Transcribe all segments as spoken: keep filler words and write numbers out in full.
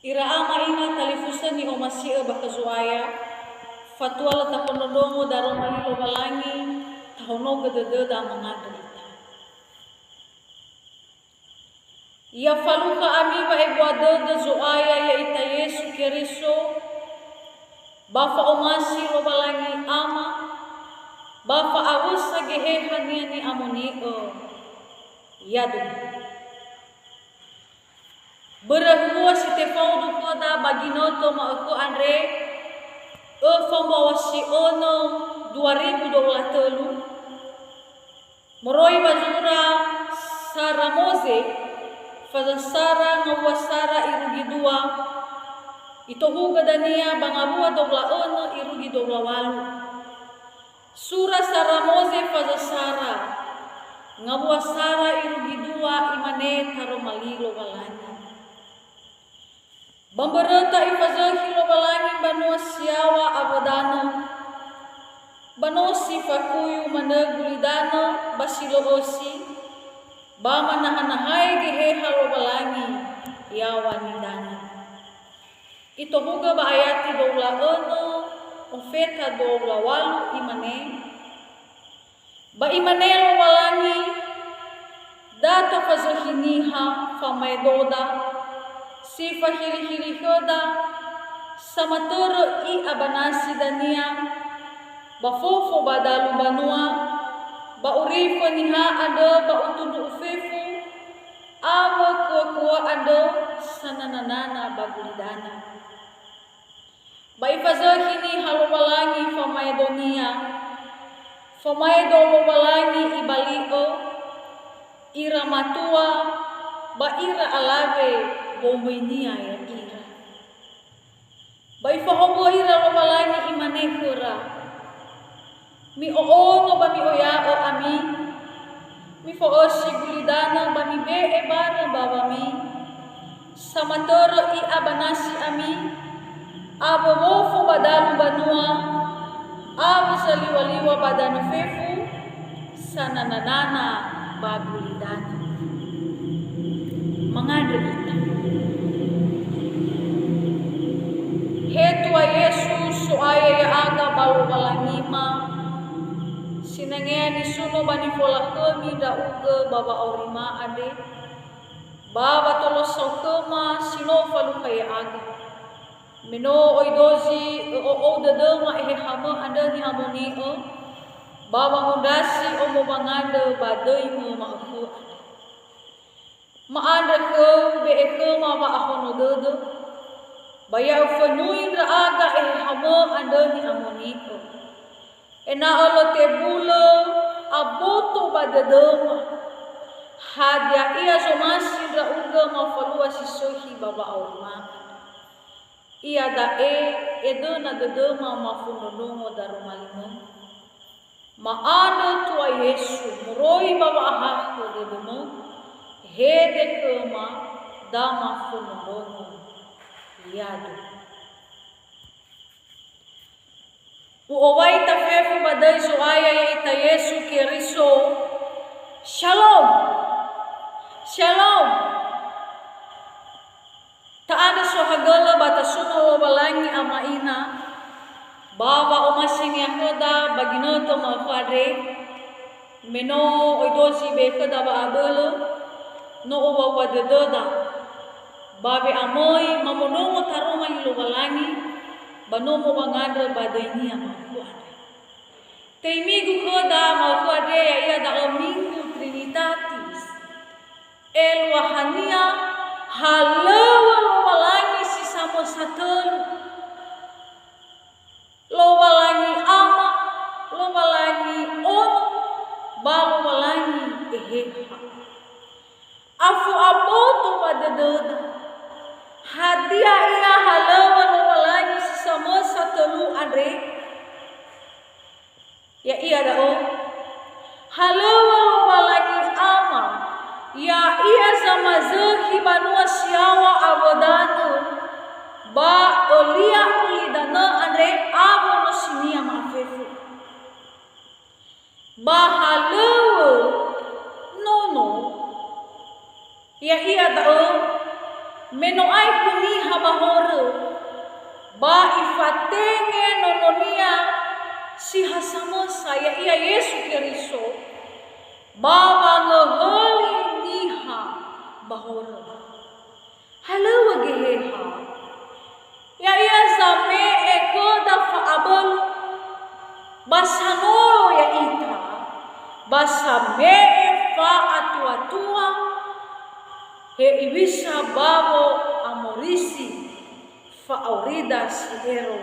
Ira ama ina talifusö ni'omasi'ö ba khö Zo'aya, fatua lö tafondrondrongo daroma li Lowalangi, tahonogö dödöda mangandrö ita. Ya falukha ami wa'ebua dödö Zo'aya ya'ita Yesu Keriso, ba fa'omasi Lowalangi Ama, ba fa'awösa Geheha-Nia ni'amoni'ö. Yadu. Börö hulua si tefaudu khöda ba ginötö ma'ökhö andre, öfa mbaw̃a si önö dua ribu dua tölu, moroi ba zura sara Moze, faza sara ngawua sara irugi dua, itohugö dania ba ngawua dua wulu a önö irugi dua wulu a walu. Sura sara Moze faza sara, ngawua sara irugi dua, imane taroma li Lowalangi. Ba mböröta ifazökhi Lowalangi mbanua si yaŵa awö danö, ba no si fakuyu manö gulidanö ba si lö ösi, ba manahanahae Geheha Lowalangi yaŵa nidanö. Itohugö ba ayati dua wulu a önö, ofeta dua wulu a walu, imane, Ba imane Lowalangi, Da tofazökhi niha famaedoda, si fahilihili khöda, samatörö i'a ba nasi dania, ba fofo ba dalu mbanua, ba urifö niha andrö ba utundru'u fefu, awö kuakua andrö sanananana ba gulidanö. Ba ifazökhi niha Lowalangi famaedonia, famaedo Lowalangi ibali'ö, ira matua, ba ira alawe womöinia ya'ira. Ba ifahombö ira Lowalangi, imane khöra, Mi'o'ono ba mi'oya'ö ami, mifo'ösi gulidanö ba mibe'e barö mbawami, samatörö i'a ba nasi ami, awö wofo ba dalu mbanua, awö saliŵaliŵa ba danö fefu, sanananana ba gulidanö. Mangandrö ita. He Tua Yesu, So'aya ya'aga ba Lowalangima, sinangea nisuno ba nifolakhömi ndra'ugö ba wa'aurima andre, ba watolosa khöma si no falukha ya'aga. Me no oi dozi ö'o'ou dödöma Ehehamö andrö ni'amoni'ö, ba wangondrasi omo wangandrö ba döimö ma'ökhö andre. Ma'andrö khöu be'e khöma wa'ahono dödö, ba ya öfönui ndra'aga Ehehamö andrö ni'amoni'ö. Ena'ö lö tebulö aboto ba dödöma, hadia ia zomasi ndra'ugö mafalua si sökhi ba wa'aurima. Iada'e edöna dödöma mafondrondrongo daroma li-Mö. Ma'andrö Tua Yesu moroi ba wa'ahakhö dödömö, hede khöma da mafondrondrongo. Yadu. U'owai tafefu ba döi Zo'aya ya'ita Yesu Keriso. Shalom! Shalom! Ta'andrö sohagölö ba tasuno Lowalangi Ama ina, ba wa'omasinia khöda ba ginötö ma'ökhö andre, me no oi dozi be'e khöda wa'abölö, no owuawua dödöda, ba we'amöi mamondrongo taroma li Lowalangi, ba nomo wangandrö ba döinia ma'ökhö andre. Töi Migu khöda ma'ökhö andre ya'ia da'ö Migu Trinitatis. Eluahania halöŵö Lowalangi si samösa tölu. Lowalangi Ama, Lowalangi Ono, ba Lowalangi Eheha. Afu aboto ba dödöda. Hadia ia halöŵö Lowalangi si samösa tölu andre? Ya'ia da'ö, halöŵö Lowalangi Ama, ya'ia zamazökhi banua si yaŵa awö danö, ba ölia ulidanö andre awö nosinia ma'afefu. Ba halöŵö Nono, ya'ia da'ö me No aekhu niha ba horö, ba ifatenge nononia si ha samösa, ya'ia Yesu Keriso, ba wangöhöli niha ba horö. Halöŵö Geheha, ya'ia zame'e khöda fa'abölö, ba sanolo ya'ita, ba same'e fa'atuatua, hewisa bawo amorisi fa'aurida si ero.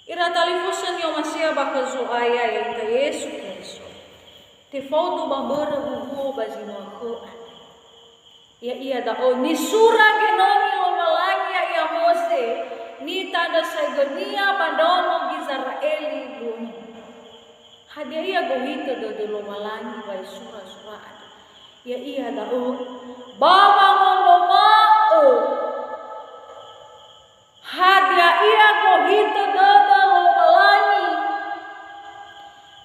Ira talifusö ni'omasi'ö ba khö Zo'aya ya'ita Yesu Keriso, tefaudu ba mbörö huhuo ba zi no akhö andre. Ya'ia da'ö nisura genoni Lowalangi ya'ia Moze, nitandrösaigönia ba ndraono Gizera'eli luo. Hadia ia gohitö dödö Lowalangi ba isura-sura andre? Ya'ia da'ö, ba wangoroma'ö hadia ia gohitö dödö Lowalangi,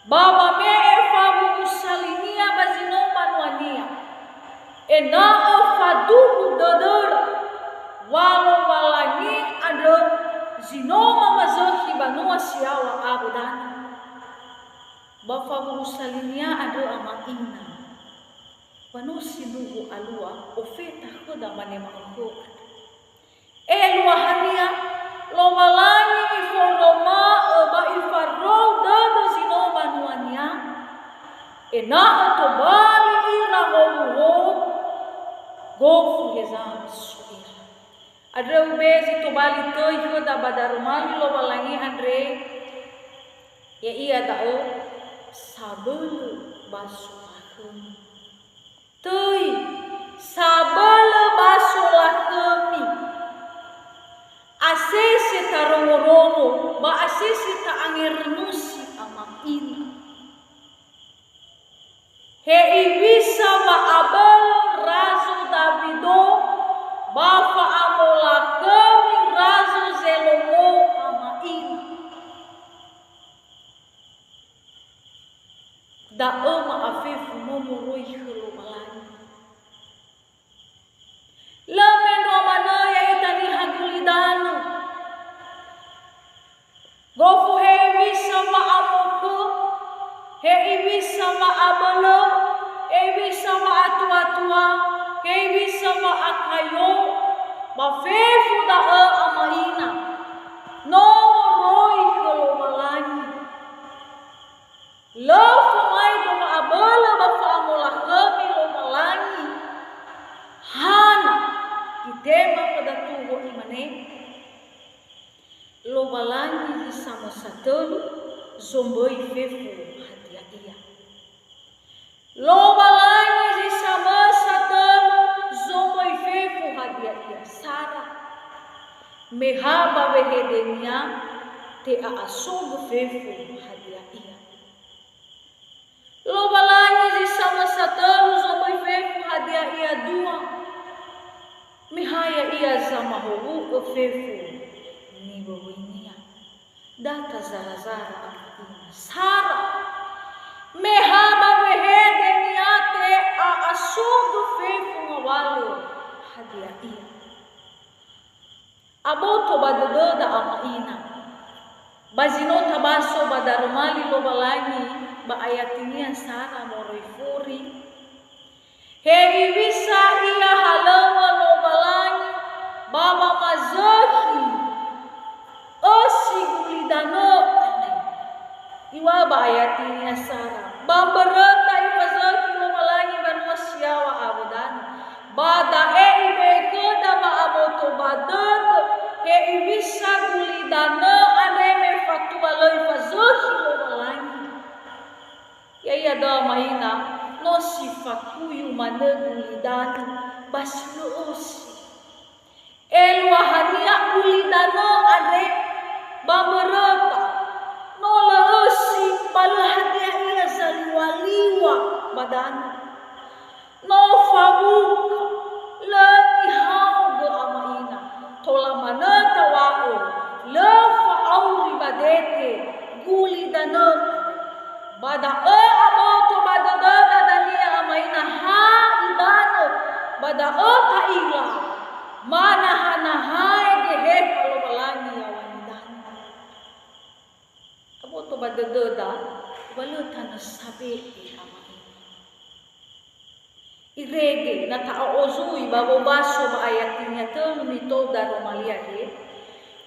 ba wame'e fawu'usa linia ba zi no banuania, ena'ö faduhu dödöra wa Lowalangi andrö zi no mamazökhi banua si yaŵa awö danö. Ba fawu'usa linia andrö ama ina, ba no sindruhu alua ofeta khöda manema akhö andrö. Eluahania, Lowalangi ifondroma'ö ba ifarou dödö zi no banuania, ena'ö tobali ira howuhowu gofu heza so ira. Andrö ube zi tobali töi khöda ba daroma li Lowalangi andre, ya'ia da'ö sabölö ba solakhömi. Töi, sabölö ba solakhömi. Asese tarongo-rongo, ba asese ta'angerönusi ama ina. Hewisa wa'abölö Razo Dawido, ba fa'amolakhömi Razo Zelomo ama ina. Da'ö ma'afefu no moroi khö Lowalangi. Lö mendrua manö ya'ita niha gulidanö. Gofu hewisa wa'amokhö, hewisa wa'abölö, hewisa wa'atuatua, hewisa wa'akayo, ba fefu da'ö ama ina. No moroi khö Lowalangi. Lö fomaedo wa'abölö ba fa'amolakhömi Lowalangi. Hana, itema khöda tuho imane, Lowalangi zi samösa tölu zomböi fefu hadia ia. Lowalangi zi samösa tölu zomböi fefu hadia ia, sara. Me ha ba wehedenia te'a'asogö fefu hadia ia. Lowalangi zi samösa tölu zomböi fefu hadia ia, dua. Me ha ya'ia zamahowu'ö fefu niwöwöinia. Data zara-zara ama ina, sara. Me ha ba wehedenia te'a'asogö fefu ngawalö hadia ia. Aboto ba dödöda ama ina, ba zi no tabaso ba daroma li Lowalangi ba ayatinia sara moroi furi. Hewisa ia halöŵö Lowalangi ba wamazökhi ösi gulidanö andre. Iŵa'ö ba ayatinia sara, ba mböröta ifazökhi Lowalangi mbanua si yaŵa awö danö. Ba da'e ibe'e khöda wa'aboto ba dödö, hewisa gulidanö andre me fatua lö ifazökhi Lowalangi. Ya'ia da'ö ama ina, no si fakuyu manö gulidanö ba si lö ösi. Eluahania gulidanö andre ba mböröta, no lö ösi ba lö hadia ia zaliŵa-liŵa ba danö. No fawuka, lö nihaogö ama ina, tola manö taŵa'ö, lö fa'auri ba dete gulidanö. Ba da'ö aboto ba dödöda dania ama ina ha idanö ba Da'ö ta'ila, manahanahae Geheha Lowalangi yaŵa nidanö. Aboto ba dödöda, wa lö tanö sabe'e ama ina. Irege, na ta'o'ozui ba wombaso ba ayatinia tölu nitou daroma lia he,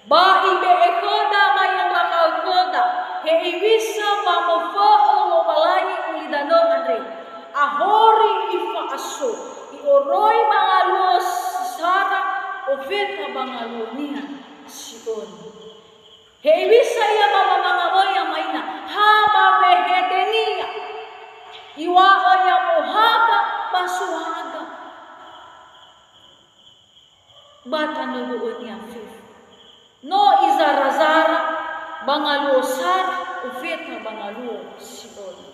ba ibe'e khöda ba i'ombakha'ö khöda, hewisa wamöfö'ö Lowalangi ulidanö andre, ahori ifa'aso, i'oroi ba ngaluo si sara, ofeta ba ngaluonia si öni. Hewisa ia ba wamanga möi ama ina, ha ba wehedenia. Iŵa'ö ia mohaga ba sohaga. Ba tanö bö'önia fefu. No izarazara ba ngaluo sara, ofeta ba ngaluo si öni.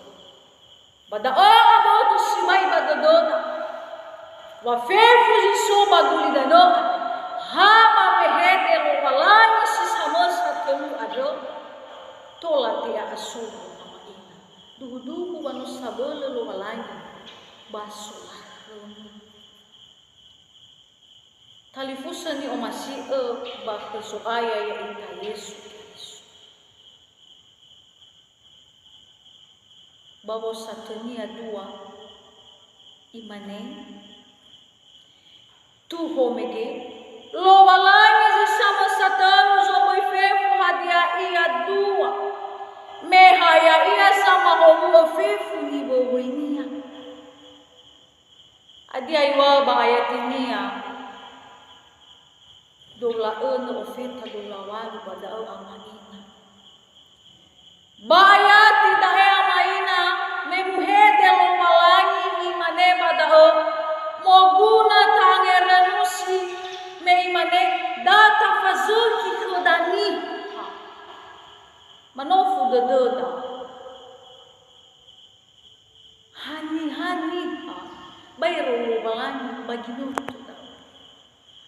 Ba da'ö aboto sibai ba dödöda, wa fefu zi so ba gulidanö, ha ba wehede Lowalangi si samösa tölu andrö, tola te'a'asou ama ina. Duhu-duhu wa no sabölö Lowalangi ba solakhömi. Talifusö ni'omasi'ö ba khö Zo'aya ya'ita Yesu Keriso. Ba wosatönia dua, imane, tuho mege, Lowalangi zi samösa tölu zoböi fefu hadia ia dua, me ha ya'ia zamahowu'ö fefu niwöwöinia. Hadia iŵa'ö ba ayatinia? Dua wulu a önö ofeta dua wulu a ŵalu ba da'ö ama ina. Ba ayati da'e ama ina, me muhede Lowalangi imane ba da'ö, moguna tangerönusi, me imane, da tafazökhi khöda niha. Manofu dödöda. Haniha niha baero Lowalangi ba ginötö da'ö?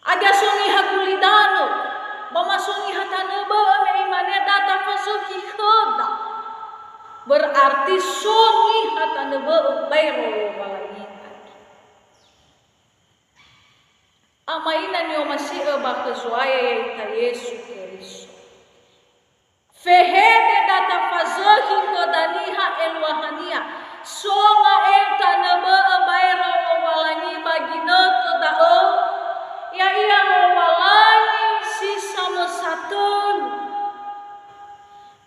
Hadia so niha gulidanö, ba ma so niha tanö bö'ö me imane da tafazökhi khöda. Berarti so niha tanö bö'ö baero Lowalangi. Ama ina ni'omasi'ö ba khö Zo'aya ya'ita Yesu Keriso. Fehede da tafazökhi khöda niha eluahania, so nga'eu tanö bö'ö baero Lowalangi ba ginötö da'ö, ya'ia Lowalangi si samösa tölu.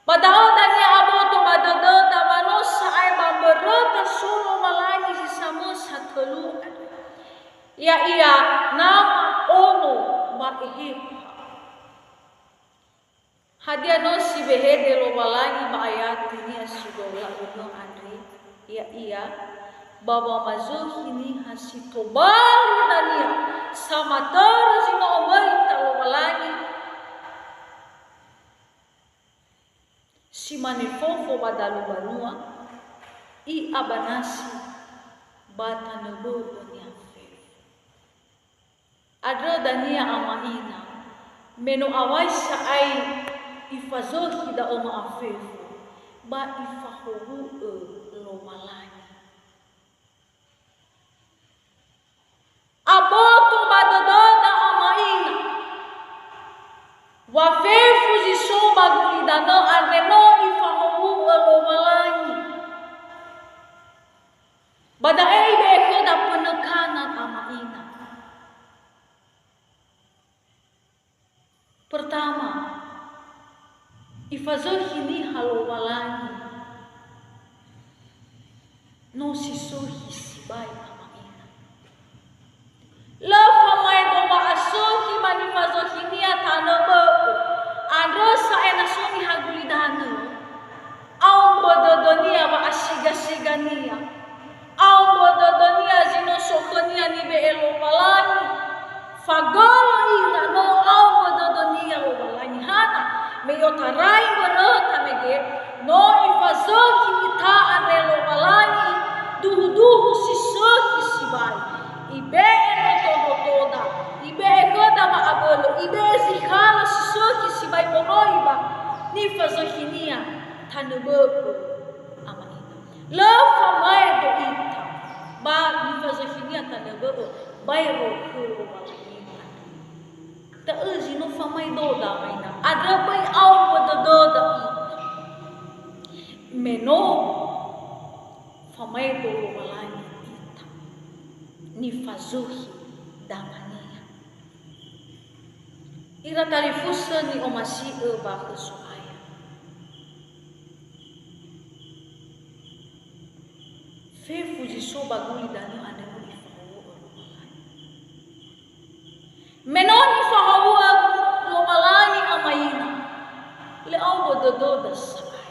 Ba da'ö dania aboto ba dödöda wa no sa'ae ba mböröta so Lowalangi si samösa tölu andrö, ya'ia Nama, Ono, ba Eheha. Hadia no si wehede Lowalangi ba ayatinia si dua wulu a önö andre, ya'ia ba wamazökhi niha si tobali dania samatörö zi no omöi ita Lowalangi, si mane fofo ba dalu banua, i'abanasi ba tanö bö'önia fefu. Andrö dania ama ina, me no awai sa'ae ifazökhi da'ö ma'afefo, ba ifahowu'ö Lowalangi. Aboto ba dödöda ama ina, wa fefu zi so ba gulidanö andre no ifahowu'ö Lowalangi. Ba da'e ibe'e khöda penekanan ama ina. Pertama, ifazökhi niha Lowalangi no si sökhi sibai ama ina. Lö famaedo wa'asökhi ba nifazökhinia tanö bö'ö. Andrö sa'ae na so niha gulidanö, aombö dödönia wa'asigasigania. Aombö dödönia zi no so khönia nibe'e Lowalangi. Fagölö ira no aombö dödönia Lowalangi. Hana, me i'otarai mböröta mege, no ifazökhi ita andre Lowalangi duhu-duhu si sökhi sibai. Ibe'e ndrotondrotoda, ibe'e khöda wa'abölö, ibe'e zikhala si sökhi sibai moroi ba nifazökhinia tanö bö'ö. Ama ina. Lö famaedo ita ba nifazökhinia tanö bö'ö. Baero khö Lowalangi andrö. Da'ö zi no famaedoda ama ina. Andrö böi aombö dödöda ita. Me no famaedo Lowalangi ita. Nifazökhi dangania. Ira talifusö ni'omasi'ö ba khö So'aya. Fefu zi so ba gulidanö andrö no ifahowu'ö Lowalangi. Me no nifahowu'ö Lowalangi ama ina, lö aombö dödöda sa'ae.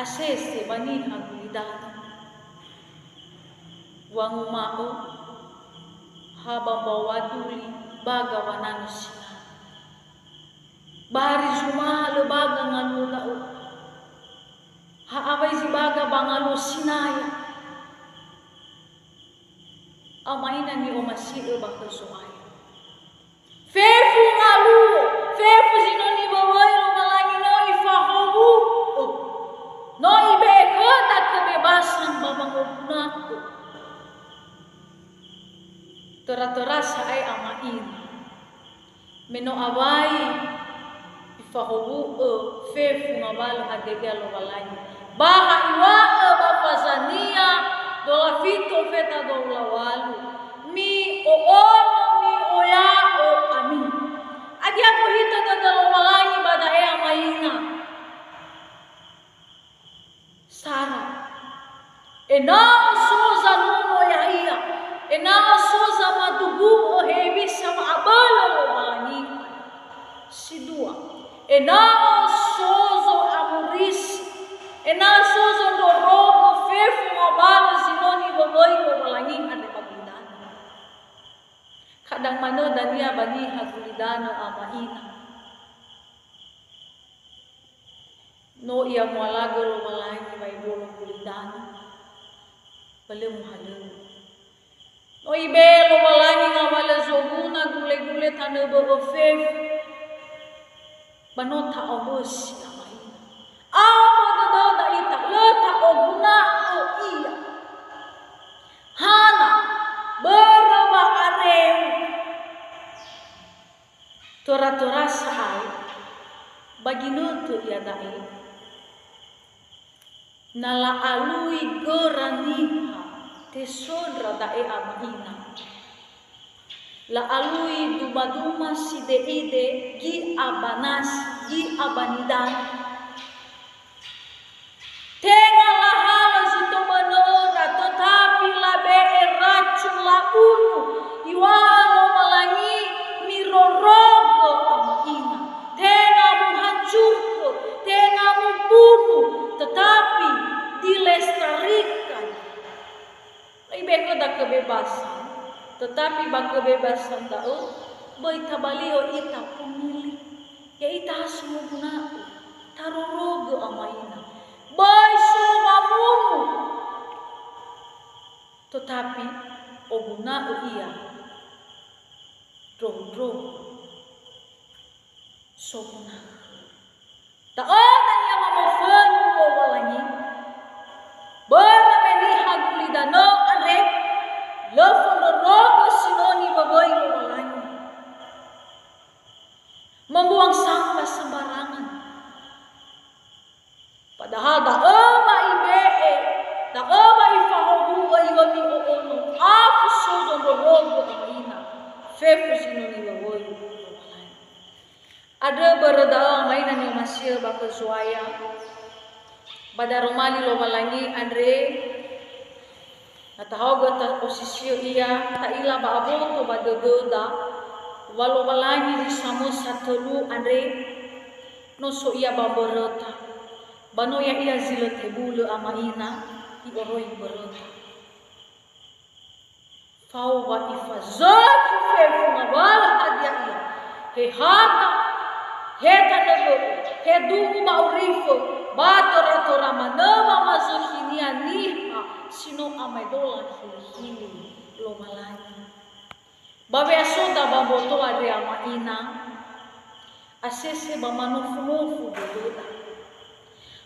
Asese ba niha gulidanö. Wanguma'ö ha ba mbaŵa duli baga wananö sinai. Ba hari Zuma lö baga ngaluo da'ö. Ha awai zi baga ba ngaluo Sinaya. Ama ina ni'omasi'ö ba khö Zo'aya. Fefu ngaluo, fefu zi no niwöwöi Lowalangi no ifahowu'ö. No ibe'e khöda kebebasan ba wangoguna'ö. Töra-töra sa'ae ama ina. Me no awai ifahowu'ö fefu ngawalö hadia ia Lowalangi. Ba ha iŵa'ö ba fazania dola fitu feta dola walu, mi'o'ono, mi'oya'o ami. Hadia gohitö dödö Lowalangi ba da'e ama ina? Sara. Ena'ö so zanuno ya'ia, ena'ö so zamaduhu'ö hewisa wa'abölö Lowalangi. Si dua, ena'ö so zo'amurisi, ena'ö so zondrorogö fefu ngawalö zi no niwöwöi Lowalangi andrö ba gulidanö. Kadang manö dania ba niha gulidanö ama ina. No i'amualagö Lowalangi ba ebolo gulidanö, ba lö muhalöŵö. No ibe'e Lowalangi ngawalö zoguna gule-gule tanö bö'ö fefu, ba no ta'omösi ama ina. Aombö dödöda ita, lö ta'oguna'ö ia. Hana, börö wa'areu. Töra-töra sa'ae, ba ginötö iada'e, na la'alui göra niha tesöndra da'e ama ina. La'alui duma-duma side'ide, gi'a ba nasi, gi'a ba nidanö. Tenga lahalö zi tobönö öra, tötapi labe'e racun, labunu. Iŵa'ö Lowalangi, mirorogö ama ina. Tenga muhancurkan, tenga mubunu, tetapi dilestarikan. Ibe'e khöda kebebasan, tetapi ba kebebasan da'ö böi tabalio ita pemilik. Ya'ita ha songoguna'ö, tarorogö ama ina. Böi so wamunu, tetapi oguna'ö ia ndrohu-ndrohu. Soguna'ö. Da'ö dania wamofönu Lowalangi, börö me niha gulidanö andre lö fondrorogö si no niwöwöi Lowalangi. Membuang sampah sembarangan. Padahal da'ö wa ibe'e, da'ö wa ifahowu'ö, iŵa'ö mi'o'ono, afu so zondrorogö ama ina, fefu si no niwöwöi Lowalangi. Andrö börö da'ö ama ina ni'omasi'ö ba khö Zo'aya, ba daroma li Lowalangi andre, na tahaogö ta'osisi'ö ia, ta'ila ba aboto ba dödöda, wa Lowalangi zi samösa tölu andre, no so ia ba mböröta, ba no ya'ia zi lö tebulö ama ina, i'oroi mböröta. Fao wa ifazökhi fefu ngawalö hadia ia, he hata, he tanö bö'ö, he dungu ba urifö, ba töra-töra manö wamazökhinia niha si no amaedola hili-hili Lowalangi. Ba we'asoda ba mboto andre ama ina, asese ba manofu-nofu dödöda.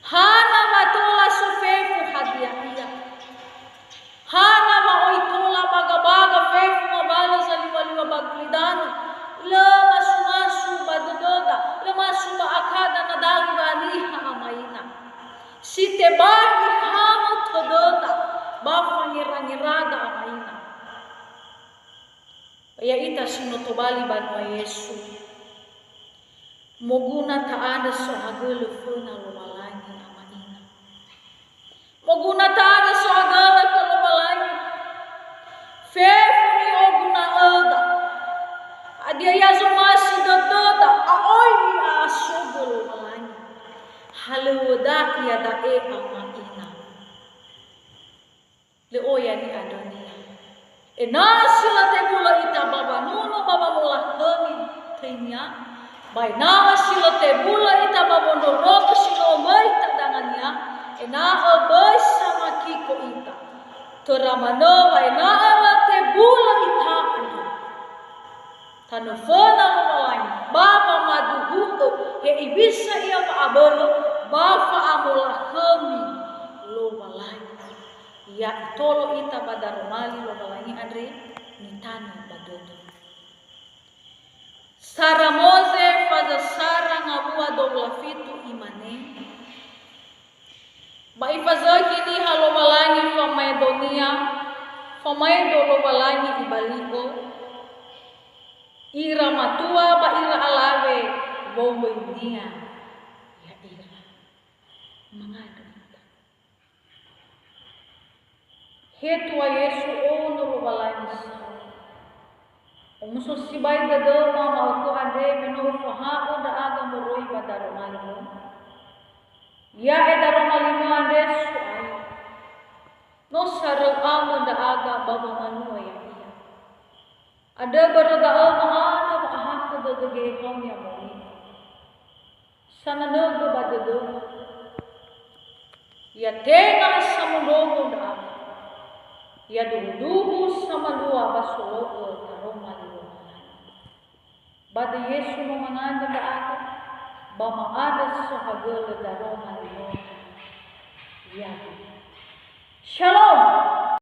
Hana wa tola so fefu hadia ia. Hana wa oi tola ba Ya'ita si no tobali banua Yesu, moguna ta'andrö sohagölö föna Lowalangi Ama ina. Moguna ta'andrö sohagölö khö Lowalangi. Fefu ni'oguna'öda. Hadia ia zomasi dödöda, a'oi i'a'asogö Lowalangi. Halöŵöda iada'e Ama ina. Lö oya ni'andrönia. Ena'ö si lö tebulö ita ba wanunu ba wamolakhömi töinia, ba ena'ö si lö tebulö ita ba wondrorogö si lö möi ita dangania, ena'ö böi samakiko ita. Töra manö wa ena'ö lö tebulö ita andrö. Tanö föna Lowalangi, ba wamaduhu'ö hewisa ia wa'abölö ba fa'amolakhömi Lowalangi. Ya itolo ita ba daroma li Lowalangi andre nitanö ba dödö. Sara Moze faza sara ngawua dua wulu a fitu imane, ba ifazökhi niha Lowalangi famaedonia, famaedo Lowalangi ibali'ö ira matua ba ira alawe wowöinia ya'ira. Mangandrö ita. He Tua Yesu, Ono Lowalangi saohagölö. Omuso sibai dödöma ma'ökhö andre me no Ufaha'ö ndra'aga moroi ba daroma li-Mö. Ya'e daroma li-Mö andre, So'aya. No saröu amö ndra'aga ba wamalua ya'ia. Andrö börö da'ö ma'andrö wa'ahakhö dödö Geheha-U ni'amoni'ö. Sananögö ba dödöma. Ya tenga samondrongo ndra'aga. Ya duhuduhu samalua ba solo'ö daroma li Lowalangi. Ba döi Yesu no mangandrö ndra'aga, ba ma'andrö sohagölö daroma li Lowalangi. Ya'ia. Shalom!